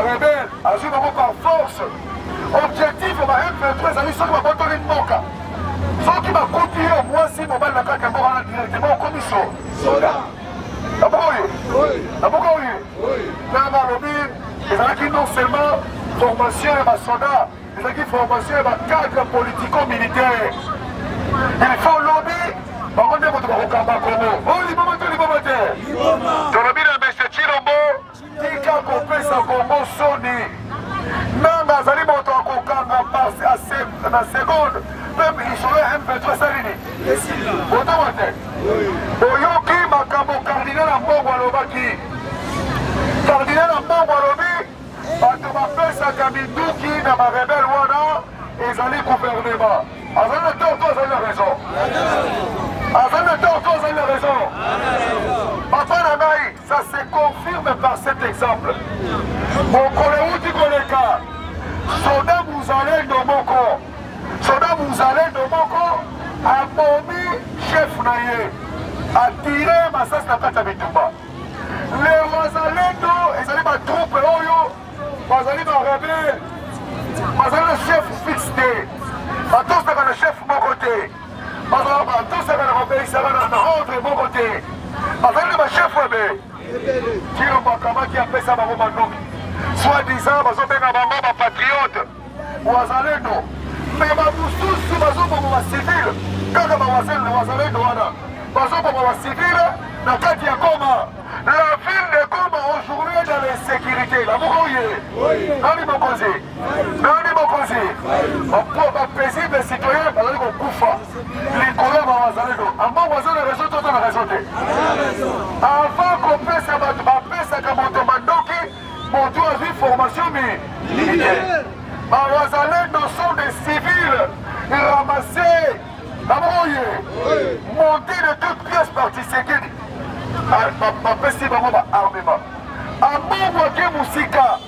Barebele azwi bango par force. Objectif ya ba M23 ezali soki babotoli mboka, soki bakuti yo mwasi mobali na kati ya mboka wana directement okomi so soda. Na mboka oyo, na mboka oyo nanga alobi ezalaki non seulement formation ya basoda, ezalaki formation ya bacadre politico-militaire. Il faut lobi bango nde moto bakokamba Kongo. Oyo liboma to liboma te? Tolobi na Monsieur Tshilombo, tika kopesa Kongo soni. Nanga azali moto akokanga na seconde mpe lisolo ya M23 esali nini? Botoma te. Boyoki makambo cardinal Ambongo alobaki. Cardinal Ambongo alobi bato bapesaka minduki na barebele wana ezali gouvernement. Azali na tort to azali na raison? Azali na tort to azali na raison? Papa na ngai, ça se confirme par cet exemple. Mokolo euti koleka, soda muzalendo moko, soda muzalendo moko abomi chef na ye, atire masasi na kati ya bitumba. Les wazalendo ezali ba troupe oyo bazali ba rebelle, bazali na chef fixe te, batosaka na chef moko te, batosaka na kobeisaka na ordre moko te, bazali na bachef ebe. Tshilombo akamati apesa bango mandoki, soit disant bazobenga bango ba patriote wazalendo, me bamosusu bazoboma bacivile kaka bawazalendo wana bazoboma bacivile na kati ya Goma. La ville de Goma aujourd'hui est dans l'insécurité. La moko ye nani mokonzi, nani mokonzi? Bapaisible citoyen bazali kokufa likolo ya bawazalendo. Ambongo aza na raison to aza na raison te? Avant kopesa bato, bapesaka moto mandoki, moto azwi formation militaire. Bawazalendo sont des civils ramassés baboye monté de toutes pièces par Tshisekedi, bapesi bango ba armement. Ambongo ake mosika,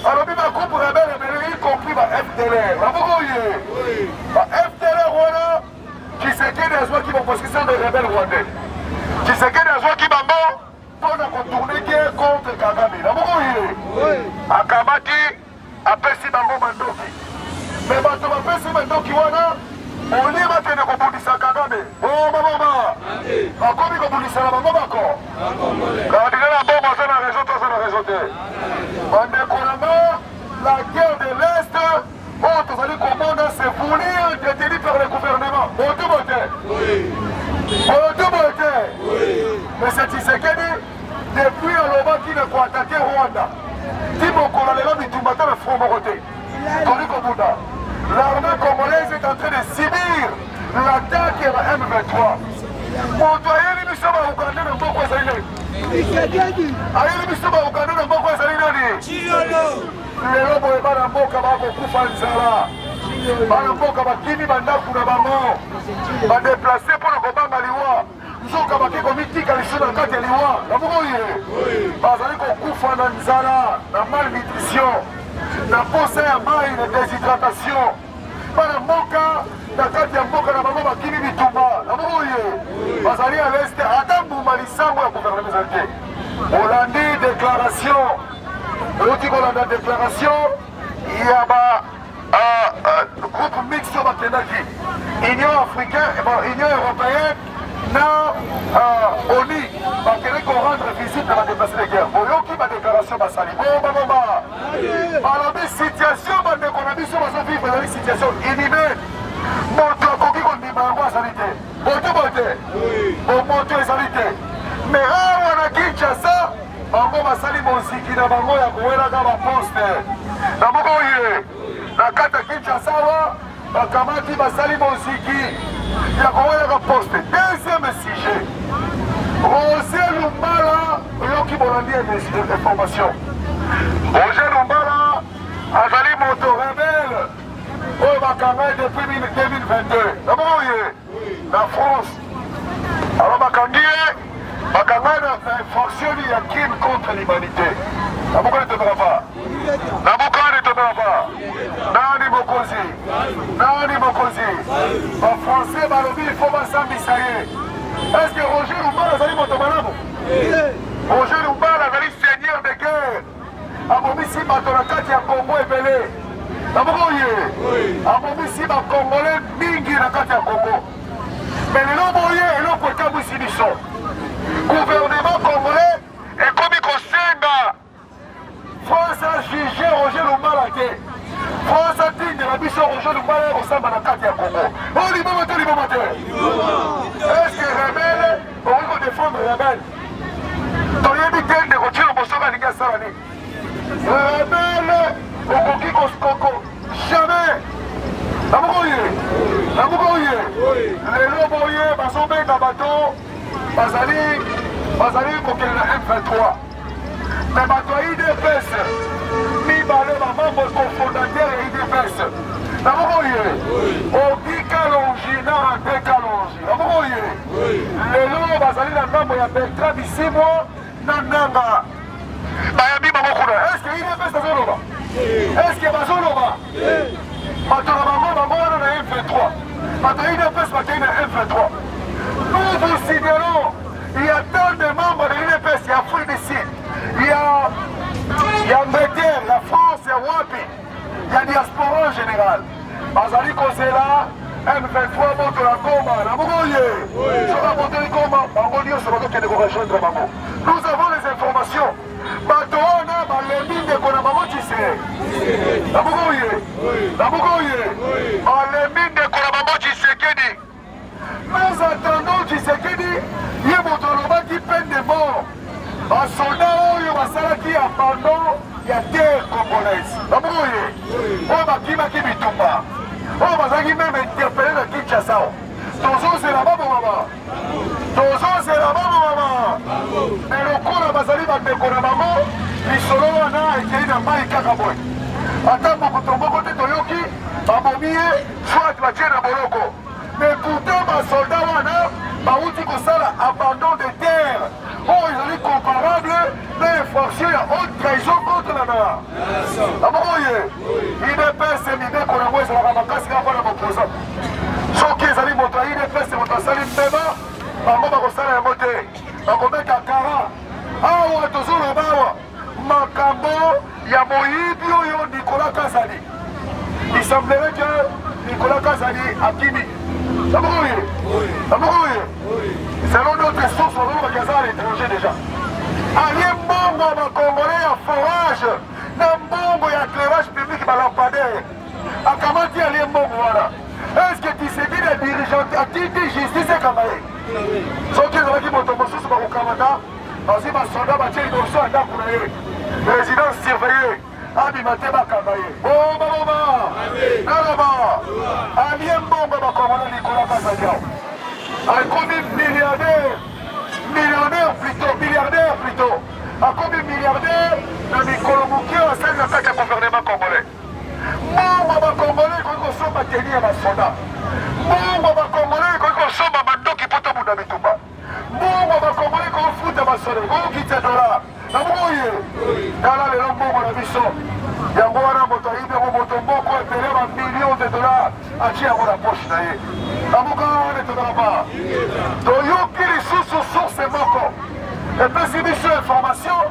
alobi ba groupe rebelle ebele, y compris ba FDLR. Baboye ba FDLR wana, Tshisekedi azwaki bango parce que c'est des rebelles rwandais. Tshisekedi azwaki bango mpo na kotourne guerre contre Kagame. Baboye akabaki, apesi bango mandoki, me bato bapesi mandoki wana olie bakende kobundisa Kagame, bomaboma bakomi kobundisa na bango bako. Cardinal Ambongo aza na raison to aza na raison te? Bandeko na nga, la guerre de l'Est oyo tozali komona, c'est voulu, entretenu par le gouvernement. Boto bote, boto bote. Monsieur Tshisekedi depuis alobaki na koatake Rwanda ti mokolo lelo, bitumba ata na front moko te toli kobunda. L'armée congolaise est en train de subir l'attaque ya ba M23. Moto ayeli biso bauganda na mboka ezali nani? Ayeli biso bauganda na mboka ezali nani? Lelo boye bana mboka bakokufa nzala, bana mboka bakimi bandako na bango, badeplace mpo na kobanga liwa, nzoka bake komitika lisusu na kati ya liwa. Na moko ye bazali kokufa na nzala, na malnutrition, na posa ya mai, na déshydratation. Bana mboka na kati ya mboka na bango bakimi bitumba. Na moko ye bazali à l'est, ata mbuma lisango ya gouvernement ezali te. Olandi déclaration, outi kolanda déclaration ya ba groupe mixte oyo bakendaki, Union africaine, bon, Union européenne na ONU, bakendaki korendre visite na badéplacé de guerre. Boyoki badéclaration basali, bomba bomba, balobi situation bandeko na biso bazovivre ezali situation inhumaine. Moto akoki kondima yango azali te, bote bote, bomoto ezali te. Mais awa na Kinshasa bango basali moziki na bango ya kowelaka baposte. Na moko oye na kati ya Kinshasa awa bakamati basali moziki ya kowelaka poste. Deuxième sujet, Roger Lumbala, oyoki, bolandi information. Roger Lumbala azali moto rebelle oyo bakanga depuis 2022 na moko oye na France. Alors bakangi ye, bakanga na infraction ya crime contre l'humanité. Na moko ne tombera pas, na moko ne tombera pas. Nani mokonzi, nani mokonzi? Bafrançais balobi il faut basambisa ye. Est ce que Roger Lumbala azali moto malamu? Roger Lumbala azali seigneur de guerre, abomisi. bato na kati ya Kongo ebele. Namoko ye abomisi bakongole mingi na kati ya Kongo. Me lelo boye eloko ekamwisi biso, gouvernement congolais ekomi kosenga France a juge Roger Lumbala te. France atindela biso Roger Lumbala ya kosamba na kati ya Congo. Oyo liboma te, liboma te. Est-ce que rebelle okoki kodefendre rebelle? Toyebi te ndeko Tshilombo soki alingi asala nini. Rebelle okoki koko jamais. Namuka oye, namuka oye. Lelo boye bazobenga bato bazali bazali kokende na M23. Me bato ya UDPS mibale bamembre cofondateur ya UDPS namuka oye Ogi Kalonji na Andre Kalonji namuka oye lelo bazali na ngambo ya Bertrand Bisimwa na Nanga bayambi bango kuna. Est-ce que UDPS azoloba? Est-ce que bazoloba? Bato na bango bango wana na M23, bato ya UDPS bakei na M23. Nous vous signalons, il y a tant de membres de l'UDPS, il y a Afrique du Sud, il y a Angleterre, il y a France, il y a Wapi, il y a diaspora en général. Bazali kozela M23 botola Goma na bongo ye. Soki abotoli Goma, bango nyonso bazokende korejoindre bango. Nous avons les informations. Bato wana balembi ndeko na bango Tshise. Na bongo ye. Na bongo ye. Balembi ndeko na bango Tshisekedi. Nous attendons Tshisekedi, ye moto alobaki peine de mort. Basoda oyo basalaki abandon ya terre congolaise. Na bongo ye. Oyo bakimaki bitumba. Oyo bazalaki meme interpellé na Kinshasa. Tozozela babomama. Tozozela babomama. Me lokola bazali bandeko na bango, lisolo wana ekei na mai kaka boye. Ata mokoto moko te toyoki babomi ye, soit batie na boloko. Mais pourtant basoldat wana bauti kosala abandon de terre oyo ezali comparable na infraction ya haute trahison contre la nation. Abongo ye UDPS mibeko yango ezalaka makasi kaka mpona baopposant. Soki ezali moto ya UDPS moto asali mbeba, bango bakosala yango te, bakobeta kara. Awa tozoloba awa makambo ya moyibi oyo Nicolas Kazadi. Il semblerait que Nicolas Kazadi akimi. Namoko ye, namoko ye. Selon notre source, bazolobaki aza à l'étranger déjà. Alie mbongo ya bakongolais ya forage na mbongo ya éclairage public balampadaire, akamati alie mbongo wana. Est-ce que Tshisekedi a dirigeant atindi justice ekanga ye? Soki ezalaki moto mosusu bakokamata, bazwi basoda batie liboso ya ndako na ye, résidence surveillée, abima te, bakanga ye. Boma boma naloba, alie mbongo bakongole Nicolas Kazadi awa akomi milliardaire, millionnaire plutôt, milliardaire plutôt, akomi milliardaire na mikolo moke asali na kati ya gouvernement congolais. Mbongo bakongole ekoki kosomba teni ya basoda, mbongo bakongole ekoki kosomba mandoki mpo tobunda bitumba, mbongo bakongole kofuta basoda, kokitisa dollar na boye. Tala lelo mbongo na biso yango wana, moto ayibi yango, moto moko ebele ba million de dollars atie yango na poche na ye. Namoka wana etozalaka. Toyoki lisusu source moko epesi biso information,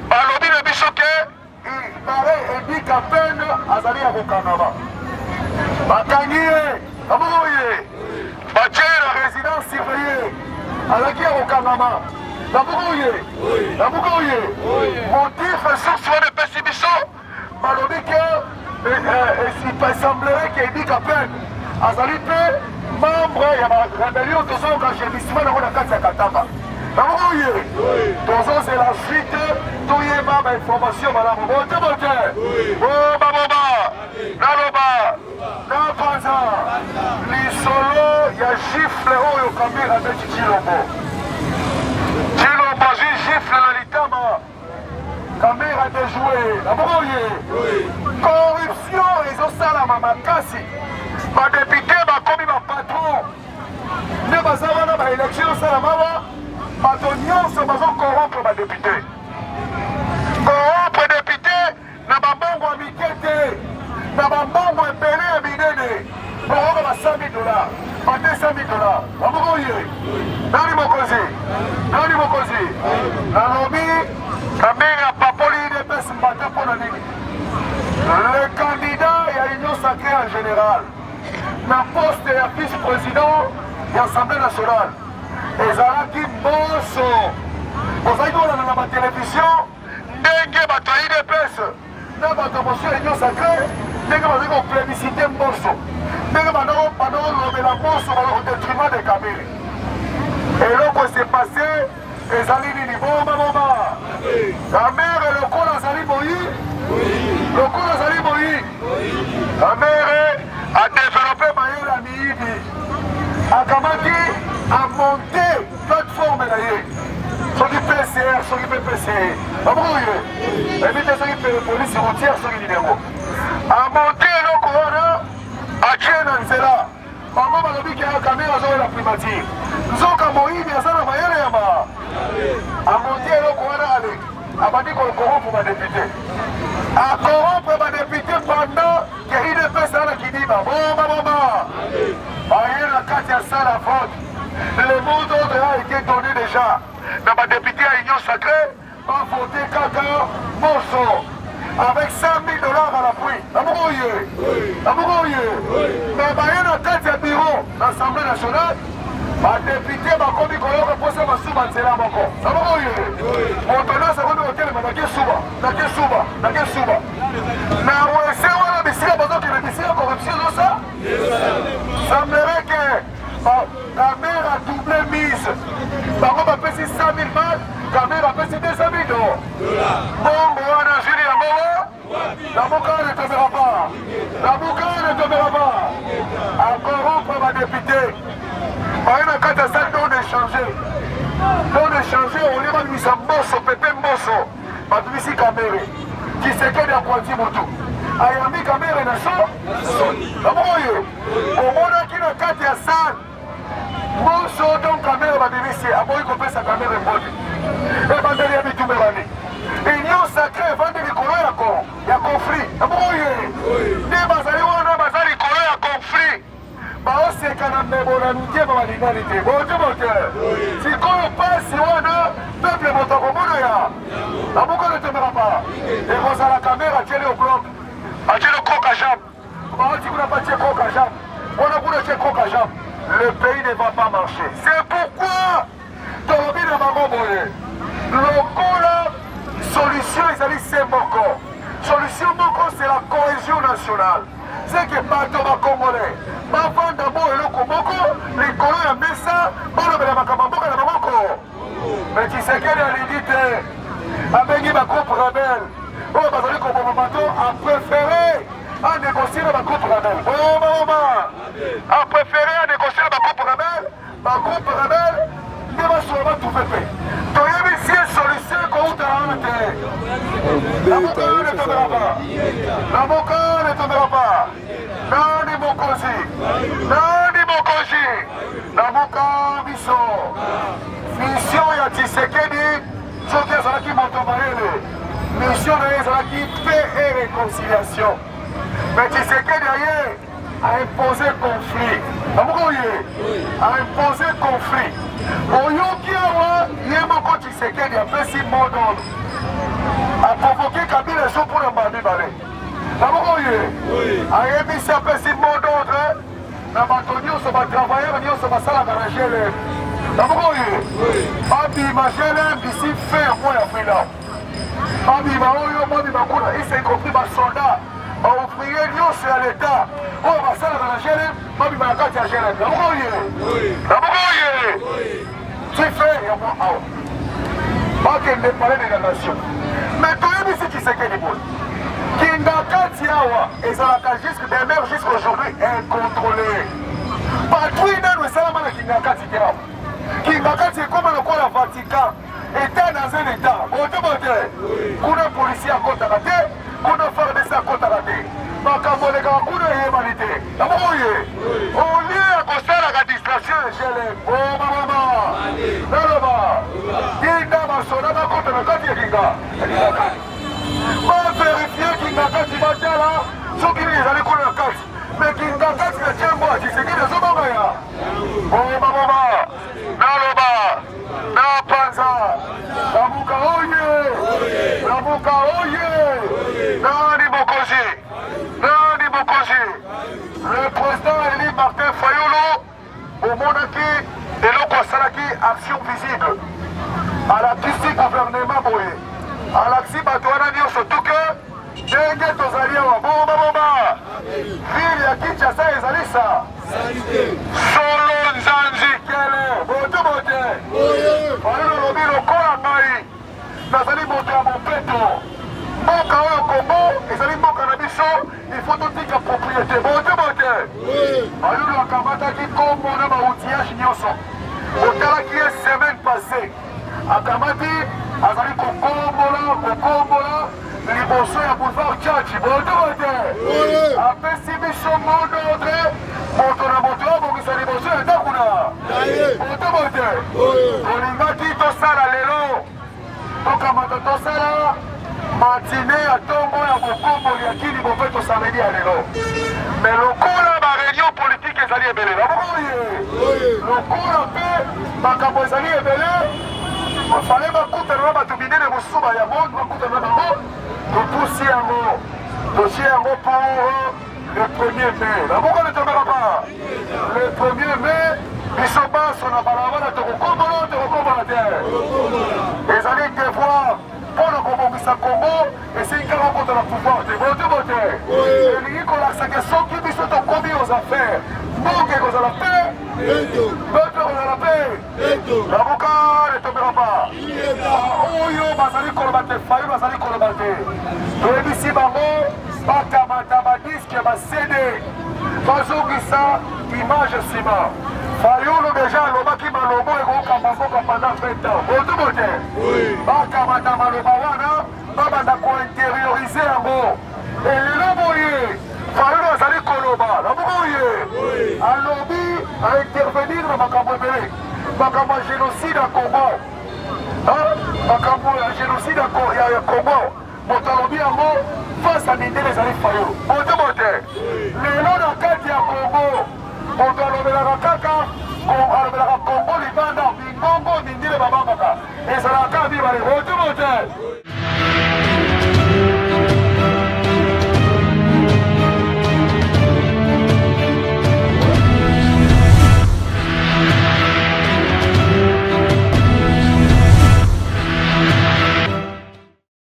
balobi na biso ke pare Eddy Kapend azali ya kokangama, bakangi ye abongo ye batie na résidence surveillée, azalaki ya kokangama. Nabuka ye, nabuka ye. Motif source wana epesi biso, balobi ke il semblerait que Eddy Kapend azali mpe membre ya barébellion tozoyoka gémissement nango na kati ya Katanga. Nabuka ye, tozozela suite toyeba bainformation malamu. Bote bote, boba boba, naloba napanza lisolo ya gifle oyo Kabila abeti Tshilombo. Tshilombo azwi gifle na litama, Kabila déjoué. Nabuka ye, corruption ezosalama makasi, badepute bakomi bapatron nde baza wana. Baélection ezosalama awa, bato nyonso bazocorrompre badepute, corrompre député na bambongo ya mike te, na bambongo ebele ya minene, bokoka ba 100 000 dollars, ba 200 000 dollars. Bamoko ye nani mokonzi, nani mokonzi? Nalobi Kamerhe apapoli UDPS mbata mpo na nini? général na poste ya vice président ya assemblée nationale ezalaki mboso. Ozalaki kolanda na batelevizio ndenge bato ya udps na bato ya mosu ya union sacré ndenge bazali koplébiscite mboso, ndenge banda kolobela mboso au détriment de Kamerhe. Eloko ese passe ezali nini? Bomba bomba Kamerhe lokola azali boyi, lokola azali boyi, Kamerhe adeveloppe mayele ya miyibi, akamati amonte plateforme na ye, soki PCR, soki mpe PCE, baboye ebi te, soki mpe police routière, soki nini yango, amonte eloko wana, atie na nzela. Bango balobi ke Kamerhe azowela primature, nzoka moyibi aza na mayele ya ma amonte eloko wana, ale abandi kocorrompre badepute, acorrompre badepute pendant ke UDPS ala kidiba. Bomba bomba baye na kati ya salle à vote, le mot d'ordre a été donné déjà na badepute ya union sacrée, bavote kaka Mboso avec 100 000 $ à l'appui. Namoko ye, namoko ye. Mais baye na kati ya bureau na assemblée nationale, badepute bakomi koyoka mposa basuba nzela moko. Namoko ye, moto nyonso akomi kotelema, nake suba, nake suba, nake suba na wese wana. Bisika bazokende, bisika corruption ezosa, semblerait que Kamerhe a doublé mise. Bango bapesi 100 000 balles, Kamerhe apesi 200 000 dollars. Mbongo wana azwili yango. Lamuka ne tombera pas, Lamuka ne tombera pas. Acorrompre badepute, baye na kati ya salle don d'échanger, don d'échanger, olie babimisa Mboso, pepe Mboso, babimisi Kamerhe. Tshisekedi akwanzi motu, ayambi Kamerhe na so oyo omonaki na kati ya salle. Mboso, donc Kamerhe babimisi, aboyi kopesa Kamerhe mbote. Ebandeli ya bitumba ebandi. Union sacré evandi likolo ya conflit. Oye nde bazali wana, baza likolo ya conflit, baoseka na mbebo na mitema, balingani te, bote bote. Sikoyo pasi wana, peuple moto akomona ya Lamuka ne tombera pas ekozala Kamerhe atieli au bloc, atieli croc-en-jambe, bauti kuna, batie croc-en-jambe wana kuna, tie croc-en-jambe, le pays ne va pas marcher. C'est pourquoi tolobi na bango boye: lokola solution ezali se moko, solution moko, c'est la cohésion nationale, c'est que bato bacongolais bavanda bo eloko moko likolo ya mesa, balobela makambo ya mboka na maboko. Mais Tshisekedi alingi te, abengi bagroupe rebelle oyo bazali koboma bato, apréféré anégocier na bagroupe rebelle. Obama apréféré anégocier na bagroupe rebelle, bagroupe rebelle nde basola batrouve mpe. Toyebisi ye solution ekoutana wana te. Lamuka ne tombera pas, Lamuka ne tombera pas. Nani mokonzi? Nani mokonzi? Lamuka biso. Mission ya Tshisekedi, soki azalaki moto mayele, mission na ye ezalaki paix et réconciliation, mais Tshisekedi aye aimpose conflit. Namoko ye aimpose conflit. Oyoki awa ye moko Tshisekedi apesi mot d'ordre, aprovoke Kabila ezo mpona mbala mibale. Namoko ye ayebisi, apesi mot d'ordre na bato nyonso, batravailleur nyonso basalaka na GLM. Namoko ye babima GLM d'ici fin ya mois ya avril awa, babima oyo, babima kuna, y compris basoldat, baouvrier nyonso ya leta oyo basalaka na GLM, babima na kati ya GLM. Namoko ye, namoko ye ti fin ya mois awa, bakende palais de la nation. Mais toyebisi Tshisekedi boye: Kingakati awa ezalaka jusque demeure jusqu'aujourd'hui incontrôlé. Patrouille nano esalama na Kingakati te. Awa Kingakati ekóma lokola Vatican, état dans un état. Bote bote kuna, policier akɔtaka te kuna, FARDC akɔtaka te, makambo elekaka kuna eyebani te. Yango oye, au lieu ya kosalaka distraction ya GLM, obamama naloba, tinda basoda bakɔta na kati ya Kingakati, baverifie Kingakati, batala soki nini ezali kuna na kati. Mais Kingakati na tiembo ya Tshisekedi azobanga ya obamama. Naloba na panza. Lamuka oye, Lamuka oye! Nani mokonzi? Nani mokonzi? Bomonaki eloko asalaki, action visible, alakisi gouvernement boye, alakisi bato wana nyonso tuke ndenge tozali awa. Bomba bomba, ville ya Kinshasa ezali sa solo nzanzi kele bote bote. Fayulu olobi lokola ngai nazali moto ya bopeto, mboka oyo Kongo ezali mboka na biso, il faut totika propriété bote bote. Fayulu akamataki kombo na baoutillage nyonso, otalaki ye semaine passée, akamati azali kokombola kokombola liboso ya boulevard Tshatshi bote bote. Apesi biso mot d'ordre, moto na moto abongisa liboso ya ndako na bote bote. Tolingaki tosala lelo, tokamata tosala matine ya ntongo ya bokomboli ya kini bopeto samedi ya lelo, me lokola bareunion politike ezali ebele na bokoye, lokola mpe makambo ezali ebele, bafale bakutana na bato minene mosusu ya monde, bakutana na bango, topusi yango, totie yango pour le 1er mai. Na moko ne tombera pas le 1er mai. Biso banso na balabala, tokokombola, tokokombola te, ezali devoir mpo na kobongisa Kongo. Esengi kaka okota na pouvoir te, bote bote. Elingi kolakisa ke soki biso tokomi aux affaires, mboka ekozala mpe mboka ekozala mpe lamuka ne tombera pas. Oyo bazali koloba te Fayulu azali koloba te, toyebisi bango bakamata badiske, bacd, bazongisa image nsima. Fayulu deja alobaki malobo ekokamba mboka pendant 20 ans, bote bote. Bakamata maloba wana, babanda kointeriorize yango. Elelo boye Fayulu azali koloba na boye, alobi aintervenir na makambo ebele, makambo ya génocide ya Congo, makambo ya génocide ya Congo. Moto alobi yango face ya mindele ezali Fayulu, bote bote. Lelo na kati ya Congo, moto alobelaka kaka, alobelaka Congo libanda, mingongo mindele babangaka ezalaka kaka mibale, bote bote.